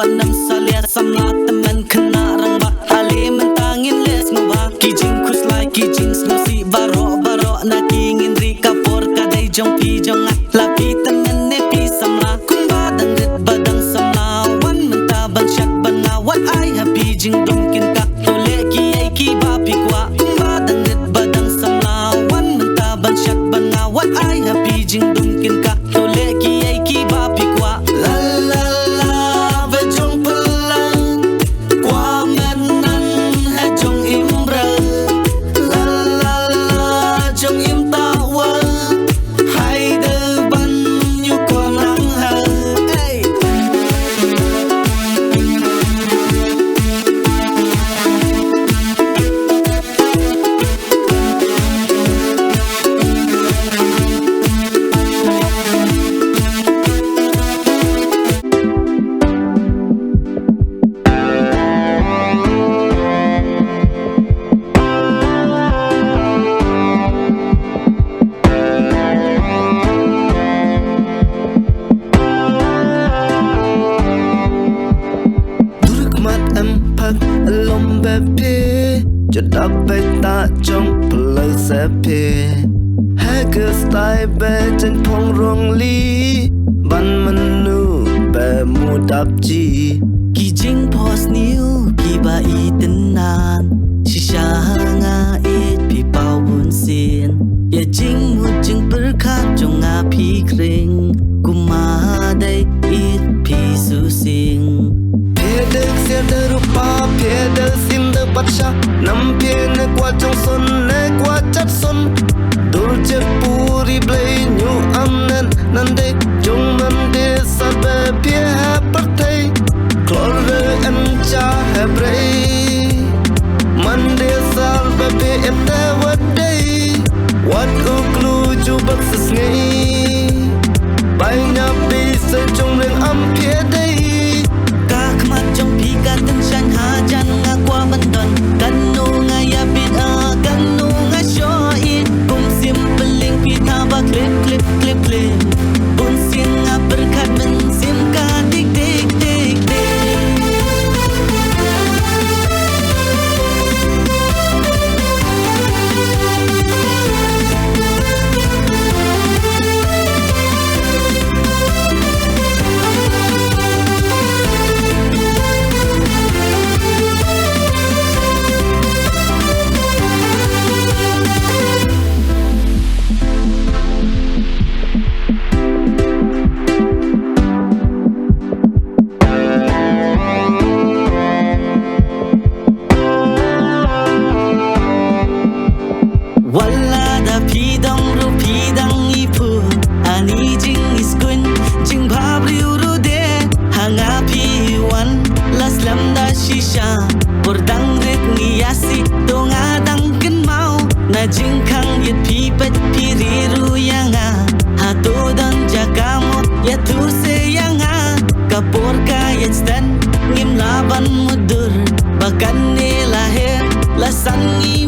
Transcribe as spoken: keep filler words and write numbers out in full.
Nam salia samla tymmen khynnah rangbah. Ale mynta ngin leh sngewbha ki jingkhuslai ki jingsngewsih baroh baroh na ki ngin ri. Ka por ka dei jong phi jong nga. La phi tymmen ne phi samla kumba dang rit ba dang samla. Wan mynta ban shad ban nga wat ai ha phi jingdum kin ka. To leh kiei kiba phi kwah kumba dang rit ba dang samla. Wan mynta ban shad ban nga wat ai ha phi jingdum kin ka. To leh kiei kiba phi kwah. La la la ba jong phylla. Kwah ngan nang ha jong im brah. La la la jong im tawah. Hai de ban ïu kwah nang ha. Hey. Dur khmat em phak lom ba phi, jadap ba ta jong phlei sa phi. Ha ka stai ba jen phong rong li, ban menu ba mu dap ji. Ki jingpos niu kiba i tynnad, shisha nga ïeit phi paw bun sien. Ïa jingmut jingpyrkhat jong nga phi khring, kumba dei ïeit phi susing. Phi dei ksiar dei rupa, phi dei sim dei batsha. Nam phi ne kwah jong son, ne kwah jat son. Dur jet puri blei ñu am nen, nan dei jong man dei sa ba phi ha pyrthei. Klor re en cha ha brei. Man dei sa ba phi em te wat dei. Wat u klu ju bak sa sngi. Bai nya phi sa jong reng am phi dei. Ka khmat jong phi ka tyngshaiñ hajan nga kwah ban don. Kano nga ïa bit a, kano nga shoh i. Kum sim pylling phi tha ba klip, klip, klip, klip. Bun sien nga pyrkhat mynsiem ka dik, dik, dik, dik. Wat la da phi dang ruh phi dang i phu, ani jingïaskun, jingbhabriew ruh de, ha nga phi wan, la slem da shisha, por dang rit ngi ïasi, to nga dang kynmaw, na jingkhang ïit phi peit phi ri ruh ïa nga, hato don jaka mo, ïathuh se ïa nga, ka por ka ïaid stet, ngim lah ban mutdur, ba kane la her, la san ngi